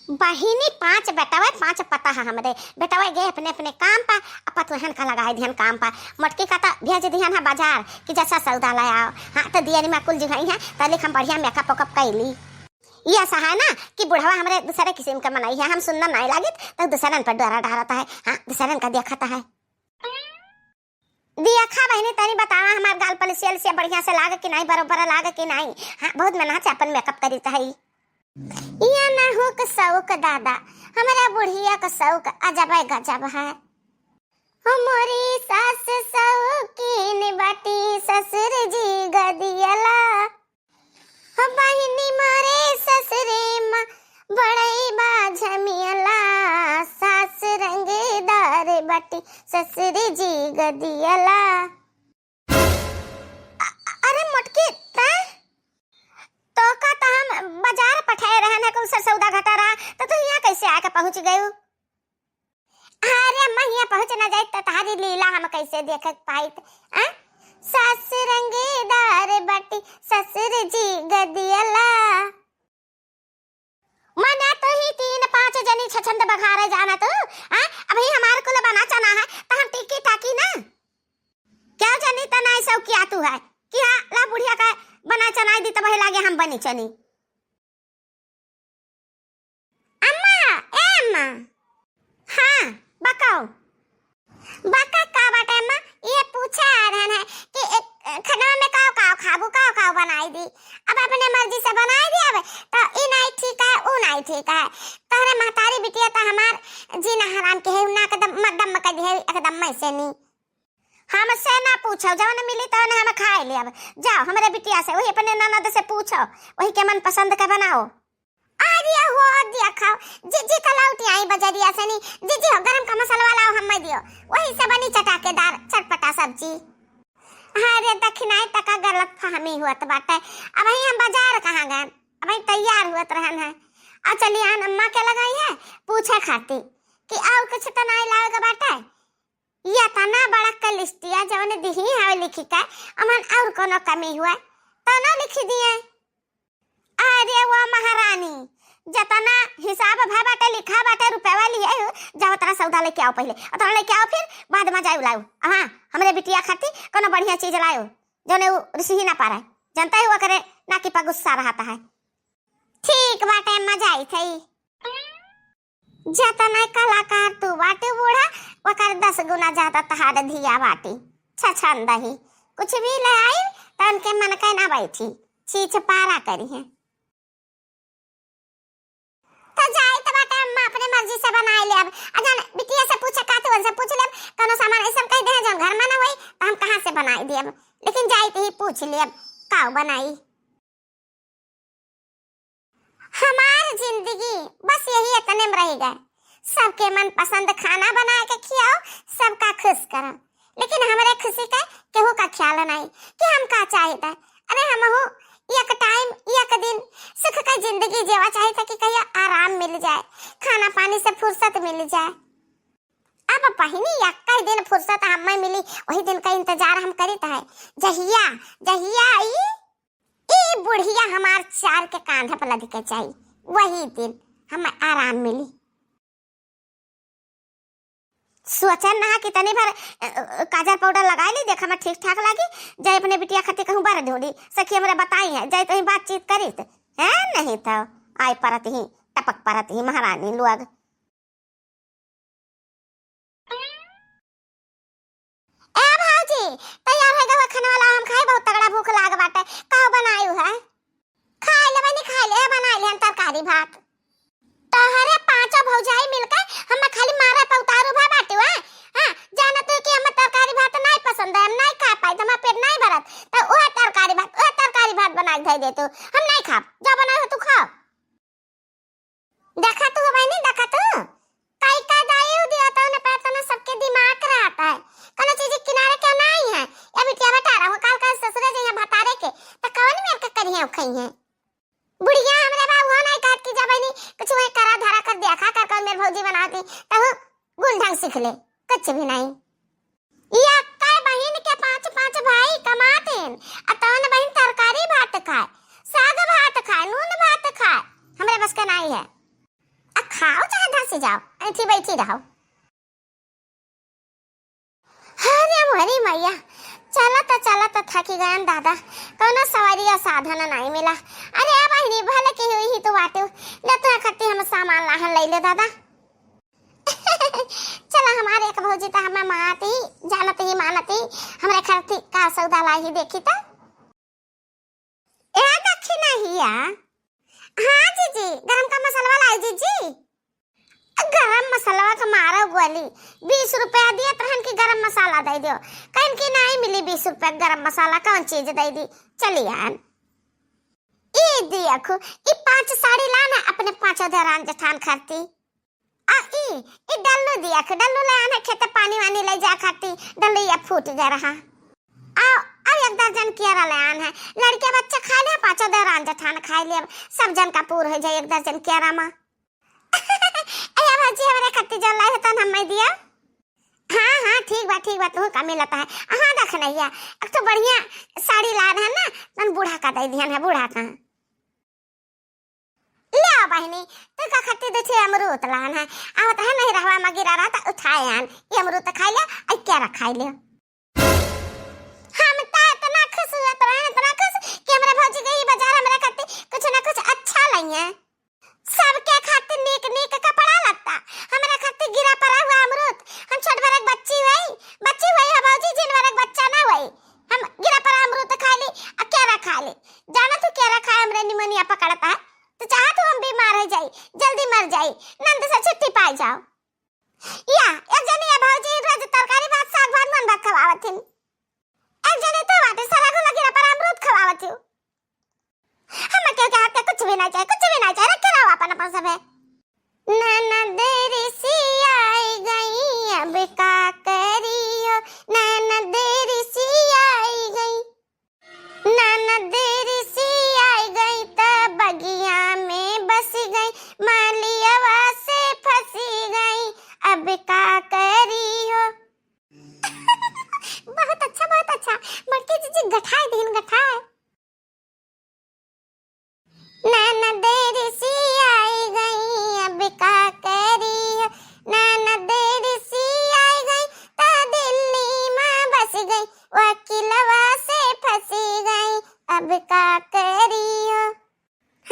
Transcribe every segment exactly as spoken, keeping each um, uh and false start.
बहिनी पाँच बेटवे, पाँच पतोह हमरे। बेटवे गए अपने अपने काम पा, आ पतोहन का लगाए दिहन काम पा। मोटकी का तो भेज दिहन है बाजार कि जैसा सौदा ले आओ। हाँ, तो दियनी मा कुल जुहाई है, तो लिख हम बढ़िया makeup वेकअप कैली। ये ऐसा है ना कि बुढ़वा हमरे दूसरे किस्म का मनई है, हम सुंदर नहीं लागित, तो दूसरन पर डोरा डारत है। हाँ, दूसरन का देखत है। देखा बहिनी, तनी बतावा हमार गाल पलिसिया लिसिया बढ़िया से लाग कि नहीं, बरोबर लाग कि नहीं। हाँ, बहुत मेहनत से अपन makeup करीत है। या ना हुक सौक दादा, हमरा बुढ़िया का सौक अजब गजब है। हमरी सास सौकीन बाटी ससुर जी गदियला। हो बहिनी मारे ससुरे मा बड़ई बा झमियला, सास रंगदार बाटी ससुर जी गदियला। अ-, अरे मोटकी, तैं? तो का त हम बाजार पठाए रहन है, कुल सर सौदा घटा रहा, तो तू यहाँ कैसे आके पहुँच गयू? अरे अम्मा, हियाँ पहुँच ना जाइत त तहारी लीला हम कैसे देखे पाइत? आ? सास रंगीदार बाटी, ससुर जी गदियला। मने तू ही तीन पाँच जनी छछंद बघारे जाना तू? आ? अबही हमार कुल बना चना है, त हम टिकी टाकी ना। क्या जनी त नाई सौ किया तू है? कि हाँ, ला बुढ़िया का बना चनाई दी, तबही लागे हम बनी चनी। अम्मा, ए अम्मा। हाँ, बकाओ। बका का बाटे अम्मा? ये पूछे आ रहन है कि ए, ए, खनवा में काव काव खाबू, काव काव बनाई दी। अब अपने मर्जी से बनाई दी, अब तो ई नाई ठीक है, ऊ नाई ठीक है। तोहरे महतारी बिटिया तो हमार जीना हराम के है, नाक दम, दम कर दी है एकदम में से नी। हमसे ना पूछो, जवन मिली तवन हम खाए लेब। जाओ हमरे बिटिया से, वही अपने ननद से पूछो, वही के मन पसंद के बनाओ। अरे हो देखो, जीजी का लौटी आई बजरिया से नी, जीजी हो गरम का मसाला वाला हो हमें दियो, वही से बनी चटाकेदार चटपटा सब्जी। अरे दखिनाई तका गलत फहमी हुअत बाटे। अबही हम बाजार कहाँ गए, अबही तैयार हुअत रहन है। आ चलिए आन अम्मा के लगाई है पूछे खातिर कि और कुछ तो नाई लावे के बाटे। ये तना बड़ा का लिस्टिया जवन दिही हवे लिखी के, अमन और कोनो कमी हुए तो ना लिखी दिए। अरे वो महारानी, जतना हिसाब भा बाटे लिखा बाटे रुपया लिए हो, जाओ तरा सौदा लेके आओ पहले, और तरा लेके आओ फिर बाद में जाओ लाओ। हाँ, हमरे बिटिया खातिर कोनो बढ़िया चीज लाओ, जौने उ रिसही ना पारे। जनता ही ओकरे नाकी पर गुस्सा रहता है। ठीक बाटे, अम्मा जाई थई। जतना कलाकार तू बाटे बूढ़ा, ओकर दस गुना ज्यादा तहार धिया बाटी। छछन दही। कुछ भी ले आई, त उनके मन के ना बैठी। छीछ पारा करी है। त जाई त बाटे, अम्मा अपने मर्जी से बनाई लेब। आ जान बिटिया से पूछे का तू उनसे पूछ लेब, कौनो सामान ऐसन कह दे जौन घर में ना होई, त हम कहाँ से बनाई देब? लेकिन जाई त ही पूछ लेब, काऊ बनाई। हमार जिंदगी बस यही इतने में रह गए। सबके मनपसंद खाना बना के खियाओ, सबका खुश करो, लेकिन हमरे खुशी के केहू का ख्याल नहीं कि हम का चाहित है। अरे हमहू एक टाइम, एक दिन सुख के जिंदगी जीवा चाहित है कि कहिया आराम मिल जाए, खाना पानी से फुर्सत मिल जाए। अब बहिनी एक दिन फुर्सत हमें मिली, वही दिन का इंतजार हम करित है। जहिया, जहिया ई ई बुढ़िया हमार चार के कांधे पर लद के जाई, वही दिन हमें आराम मिली। सोचन ना कि तनी भर, अ, अ, काजर पाउडर लगाई ली, देखा मैं ठीक ठाक लागी, जाई अपने बिटिया खातिर कहूँ बर ढूंढी, सखी हमरे बताई है, जाई तहीं बातचीत करीत है, नहीं तो आई परत ही, टपक परत ही महारानी लोग। ए भौजी, तैयार है गवा खाने वाला, हम खाई, बहुत तगड़ा भूख लाग बाटे। का बनायू है? खाई ले बनी, खाई ले, बनाई ले हम तरकारी भात। तोहरे पांचों भौजाई मिलके हम खाली मारे पे उतारू भा बाटू है। हाँ, जाना तू कि हम तरकारी भात नहीं पसंद है, हम नहीं खा पाई, हमारा पेट नहीं भरत, तो वह तरकारी भात, वह तरकारी भात बना के दे दे तू, हम नहीं खाब, जा बनाए हो तू खाओ। देखा तू बहिनी, देखा तू, कई का दाई दिया तो उन्हें पैर तना सबके दिमाग रहता है, कोनो चीज के किनारे क्यों नहीं है? या बिटिया बेटा रहो, काल का ससुरे जइया भतारे के, तो कवन मेर के करिया उखई है? बुढ़िया हमरे बा वो नहीं कहत कि जा बहिनी कुछ वही करा धरा कर देखा कर कौन मेर भौजी बनाती, तो वो गुण ढंग सीख ले, कुछ भी नहीं। ई अक्का बहिन के पांच पांच भाई कमातेन, आ तवन बहिन तरकारी भात खाए, साग भात खाए, नून भात खाए, हमरे बस के नाई है। आ खाओ चाहे धसी जाओ, ऐठी बैठी रहो। अरे मोरी मैया, चलत चलत थकी गयन दादा, कौनो सवारी और साधन नाहीं मिला। अरे आ बहिनी, भले की हुई ही तू बाटू, ले तू खत्ती हम सामान लाहन ले ले दादा। चला हमारे एक भौजी तो हमें माती, जानत ही मानत ही, हमरे खत्ती का सौदा लाई ही देखी तो। ए दक्षिणा हिया। हाँ जीजी, गरम का मसाला लाई जीजी। गरम मसाला का मारो गोली, बीस रुपया दिया तहन की गरम मसाला दे दियो। कहीं की नहीं मिली बीस रुपया गरम मसाला, कौन चीज दे दी? चली आन। ई देखो, ई पांच साड़ी लाना अपने पांचों देवरान जेठान खाती। आ ई, ई डल्लू दिया के, डल्लू ले आना खेते पानी वानी ले जा खाती, डल्लू ये फूट गया रहा। आ, आ एक दर्जन केरा ले आन है, लड़के बच्चे खा ले, पांचों देवरान जेठान खा ले, सब जन का पूर हो जाए एक दर्जन केरा मा। अया भौजी, हमरे खत्ती जौन लाई है, तन हमें दिया। हाँ, हाँ, ठीक बा, ठीक बा, तू का मिलता है। हाँ, देख नैया, एक तो बढ़िया साड़ी लान है ना, तन बूढ़ा का दे दिहन है, बूढ़ा का। ले आ बहिनी, तू का खत्ती दे छे अमरूद लान है। आवत है नहीं रहवा मगिरा रहा, तो उठाए आन, ये अमरूद तो खाई ले, आई केरा खाई ले। हम तो इतना खुश हुआ, तो इतना खुश कि हमरे भौजी गई बाजार, हमरे खातिर कुछ ना कुछ अच्छा लइहे। सबके खातिर नीक नीक कपड़ा लत्ता, हमरे खातिर गिरा पड़ा हुआ अमरूद। हम छोट बरक बच्ची हुई, बच्ची हुई है भौजी, जिन बरक बच्चा ना हुई। हम गिरा पड़ा अमरूद खा ली, आ केरा खा ली। जाना तू केरा खाए हमरे निमोनिया पकड़ता है, तो चाहा तू हम बीमार हो जाई, जल्दी मर जाई, नंद से छुट्टी पाई जाओ। या, एक जनी ये भौजी रोज तरकारी भात, साग भात, मन भात खवावत हिन। एक जनी तो बाटे सारा को लगी पर अमरूद खवावत हियो। हम के, के हाथ के कुछ भी ना चाहे, कुछ भी ना चाहे, रखे रहो अपन, अपन सब है। ननद रिसी आई गई, अब का करियो, ननद रिसी आई गई। ननद रिसी आई गई त बगिया में बस गई, मालियवा से फंसी गई, अब का करी हो। बहुत अच्छा, बहुत अच्छा। बड़की जीजी गठाए दिन गठाए। ननद रिसी आई गई, अब का करी हो। ननद रिसी आई गई, त दिल्ली में बस गई, वकीलवा से फंसी गई, अब का करी हो।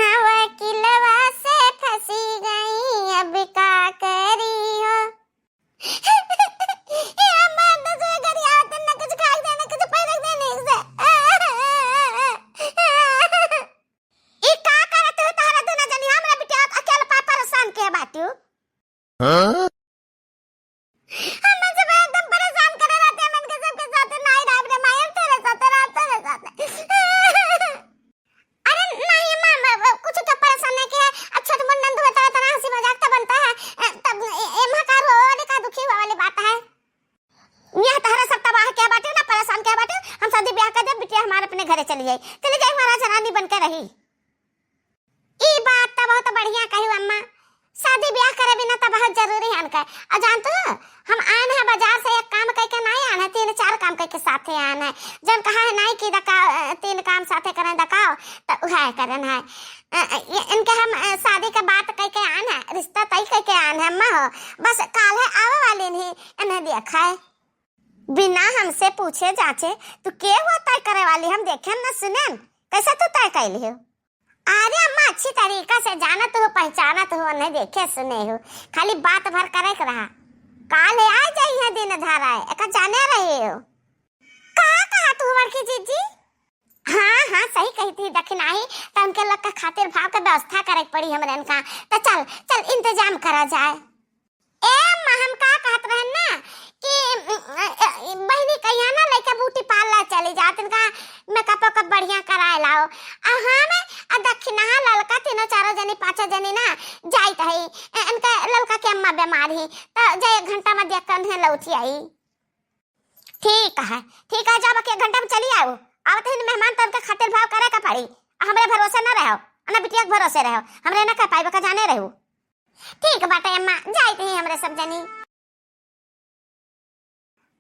हाँ, वकीलवा से फंसी गई, अब का करी हो। ए अम्मा, तो जो गरियावत न कुछ खाई दे, न कुछ पहन दे, नहीं से। ई का करत हो तोहरा दुनो जनी? हमरा बिटिया अकेले पा-, परेशान के बाटू। हाँ? हम जब एकदम परेशान करे रहते हैं, मन के सबके साथ, "नाई राम रे माई, हम तेरे साथ, राम तेरे साथ।" अरे नहीं अम्मा, म-, म-, कुछ तो परेशान नहीं किया। अब छोट मोट नंद होता है, इतना हंसी मजाक तो बनता है। अ, तब ए-, एम्मा का रो वाली का दुखी हुआ वाली बात है। यह तहरा सब तबाह क्या बाटे ना, परेशान क्या बाटे। हम शादी ब्याह कर दे, बिटिया हमारे अपने घरे चली जाई, चली जाई, महाराज रानी बन के रही। ई बात तो बहुत बढ़िया कही अम्मा, शादी ब्याह करे बिना तो बहुत जरूरी है इनका। और जान तू, हम आन है बाजार से एक काम कह के नहीं आन है, तीन चार काम कह के साथे आन है। जन कहा है नहीं कि दका, तीन काम साथे करें दकाओ, तो वह करन है। अ, अ, ये इनके हम, अ, शादी के बात कह के आन है, रिश्ता तय कह के आन है अम्मा हो। बस काल है आवे वाली नहीं, इन्हें देख है। बिना हमसे पूछे जांचे तू के हुआ तय करे वाली, हम देखे न सुने, कैसे तू तय कैली हो? अरे अम्मा, अच्छी तरीका से जानत हो, पहचानत हो, उन्हें देखे सुने हो, खाली बात भर करे के रहा। काल आ जाई है दिन धराए, एका जाने रहे हो। का कहा तू बड़की जीजी? हाँ, हाँ, सही कही थी दखिनाही, तो उनके लोग का खातिर भाव के व्यवस्था करे के पड़ी हमरे इनका। तो चल, चल इंतजाम करा जाए। ए अम्मा, हम का कहत रहन ना कि, उम, अ, अ, बहिनी कहिया ना लइके ब्यूटी पार्लर चली जात, इनका मेकअप वेकअप बढ़िया कराए लाओ। आ हम आ दखिनहा ललका तीनों चारों जनी पांचों जनी ना जाइत हई, ए, इनका ललका के अम्मा बीमार ही, तो जा एक घंटा में देख के उन्हें लौटी आई। ठीक है, ठीक है, जब एक घंटा में चली आओ। आवत ही मेहमान तो उनके खातिर भाव करे का पड़ी। हमरे भरोसे ना रहो, ना बिटिया के भरोसे रहो, हमरे ना कह पाइबे का जाने रहो। ठीक बाटे अम्मा, जाइत ही हमरे सब जनी।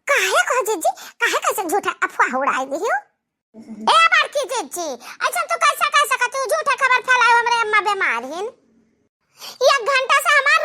काहे कहो जीजी, काहे कैसे झूठा अफवाह उड़ाई दी हो? ए बड़की जीजी, ऐसा तू कैसा कह सकत हो, झूठा खबर फैलाओ, हमरे अम्मा बीमार हिन। एक घंटा से हमार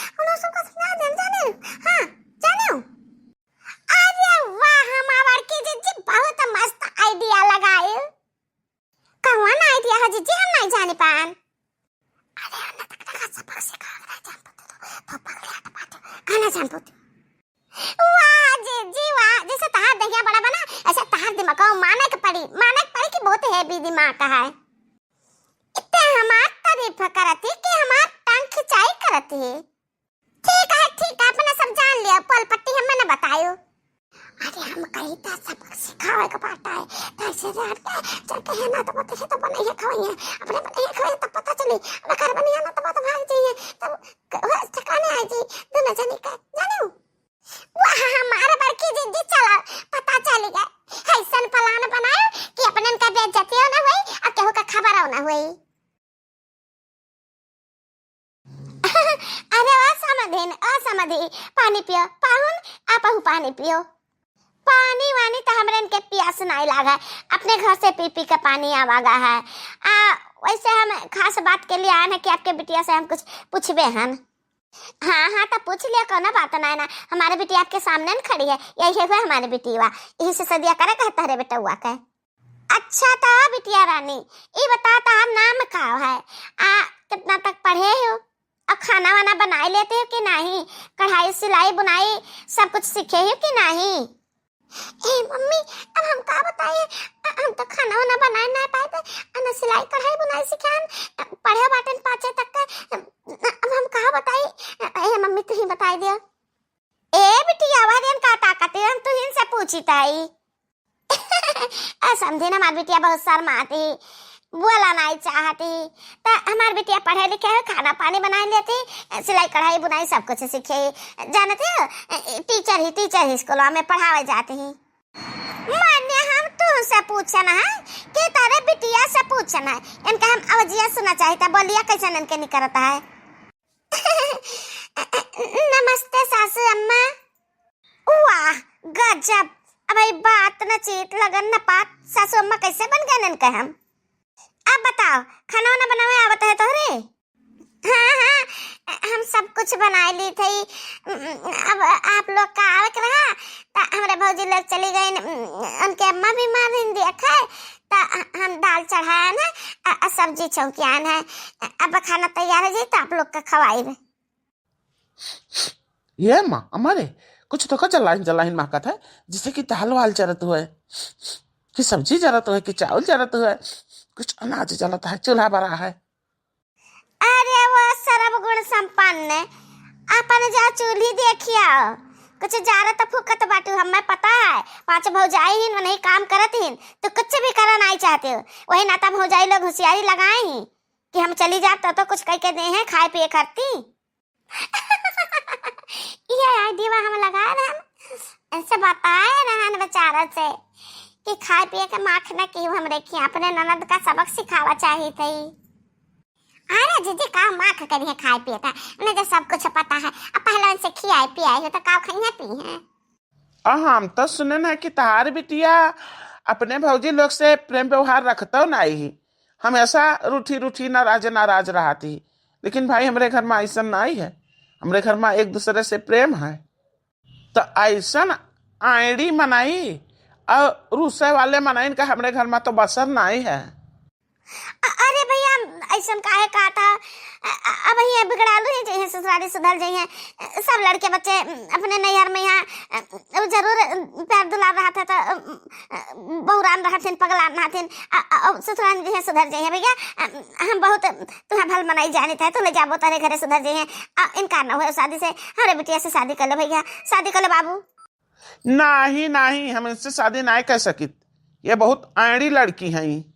उन्हों सबका सुना देन, जाने हो? हाँ, जाने हो? अरे वाह, हमार बड़की जिज्जी बहुत मस्त idea लगाए। कौन idea है जिज्जी, हम नहीं जाने पान। अरे, अन्ना तक ना सबक सिखावे ना जान पाते तो, तो पगले हट पाते, खाना जान पाते। वाह जिज्जी वाह, जैसे तहार दहिया बड़ा बना, ऐसे तहार दिमाग को माने के पड़ी, माने के पड़ी कि बहुत heavy दिमाग का है। इतने हमार तारीफ करत ही कि हमार टांग खिंचाई करत ही। ठीक है, ठीक है, अपना सब जान लिया, पोल पट्टी हमें न बतायो। अरे हम कही था सबक सिखावे के बात है, कैसे जान के, जाके है ना तो बताइए तो बनाइए खवाइए, अपने बनाइए खवाइए तब पता चली, अगर घर बनिया ना तो बात भाग जाइए, तब क-, ठिकाने आ जाइए, दोनों जनी का, जाने हो? वाह, हमार बड़की जिज्जी, चला, पता चल गया। ऐसन plan बनायो कि अपनन का बेइज्जतियो ना होई और केहू का खबरो ना होई। अरे ओ समधिन, ओ समधी, पानी पियो। पाहुन, आपहू पानी पियो। पानी वानी तो हमरन के पियास नाई लागा है, अपने घर से पी पी के पानी आवागा है। आ, वैसे हम खास बात के लिए आए हैं कि आपके बिटिया से हम कुछ पूछबे हन। हाँ, हाँ, तो पूछ लिया, कौनो बात ना है ना। हमारे बिटिया आपके सामने न खड़ी है, यही है हमारे बिटिया, यही से सदिया करे कहता रे बेटउआ के। अच्छा, तो बिटिया रानी, ई बता, तहार नाम का है? आ, कितना तक पढ़े हो? और खाना वाना बनाए लेते हो कि नहीं? कढ़ाई, सिलाई, बुनाई सब कुछ सीखे हो कि नहीं? ए मम्मी, अब हम का बताए, अ, हम तो खाना वाना बनाए ना पाए थे, अ, ना सिलाई कढ़ाई बुनाई सिखान, अ, पढ़े बाटन पाँचे तक के, अ, अब हम का बताई, अ, ए मम्मी तू ही बताई दियो। ए बिटिया, वह दिन का ताकत है, हम तू ही से पूछी ताई। अ, समझे ना, हमार बिटिया बहुत शर्माती, बोला नहीं चाहती, तो हमार बिटिया पढ़े लिखे है, खाना पानी बना लेती, सिलाई कढ़ाई बुनाई सब कुछ सीखे, जानते हो, टीचर ही, टीचर ही स्कूल में पढ़ावे जाती ही। माने हम तुमसे पूछन है कि तारे बिटिया से पूछन है, इनका हम आवाजिया सुना चाहिए था, बोलिया कैसे इनके निकलता है। नमस्ते सासू अम्मा। वाह, गजब। अब ई बात न चीत लगन न पात, सासू अम्मा कैसे बन गए इनके हम? अब बताओ, खाना वाना बनावे आवत है तोहरे? हाँ, हाँ, हम सब कुछ बनाए ली थी। अब आप लोग का आवे के रहा, त हमरे भौजी लोग चली गई, उनके अम्मा बीमार रही, देखे, त हम दाल चढ़ाया ना, अ, अ, सब्जी चौकियान है। अब खाना तैयार हो जाई, त आप लोग का खवाई। ये माँ, हमारे कुछ तो का जलाइन जलाइन महकत है, जैसे कि दाल वाल जरत हुए, कि सब्जी जरत हुए, कि चावल जरत हुए, कुछ अनाज जलत है, चूल्हा बरा है। अरे वो सर्वगुण संपन्न, अपन जा चूल्ही देखिया, कुछ जारत फूकत बाटू, हमें पता है, पाँच भौजाई हिन, वही काम करत हिन, तो कुछ भी करना नहीं चाहते हो। वही नाता भौजाई लोग होशियारी लगाए ही कि हम चली जात तो, तो कुछ कह के दे हैं खाए पिए खाती। ये idea हम लगाए रहन, ऐसे बताए रहन बेचारा से कि खाए पिए के माख न की हमरे की, अपने ननद का सबक सिखावा चाहिए थी। अरे जीजी, का माख करिए खाए पिए का, उन्हें तो सब कुछ पता है। अब पहले उनसे खियाए पियाए हो तो का खाइए पी हैं? आ, हम तो सुने ना कि तहार बिटिया अपने भौजी लोग से प्रेम व्यवहार रखतो नहीं, हमेशा रूठी रूठी, नाराज नाराज रहती। लेकिन भाई, हमरे घर में ऐसा नहीं है, हमरे घर में एक दूसरे से प्रेम है। तो ऐसन आयड़ी मनाई और रूसे वाले मनाइन का हमरे घर में तो बसर नहीं है। अ-, अरे भैया, ऐसन काहे कहत ह? अ-, अ-, अब ये बिगड़ालू ही जइहे, ससुरारी सुधर जइहे। सब लड़के बच्चे अपने नैहर में यहाँ, अ, जरूर प्यार दुलार रहत है तो, अ, अ, बहुरान रहथिन, पगलान रहथिन। अ, अ, अब ससुरान जइहे, सुधर जइहे भैया। अ, हम बहुत तुहा भल मनाई जानित है, तू ले जाबो तारे घरे सुधर जइहे। अ, इनकार न होए शादी से, हमरे बिटिया से शादी कर ले भैया, शादी कर ले बाबू। नाही, नाही, हम इनसे शादी नाही कर सकित। ये बहुत आड़ी लड़की हैं,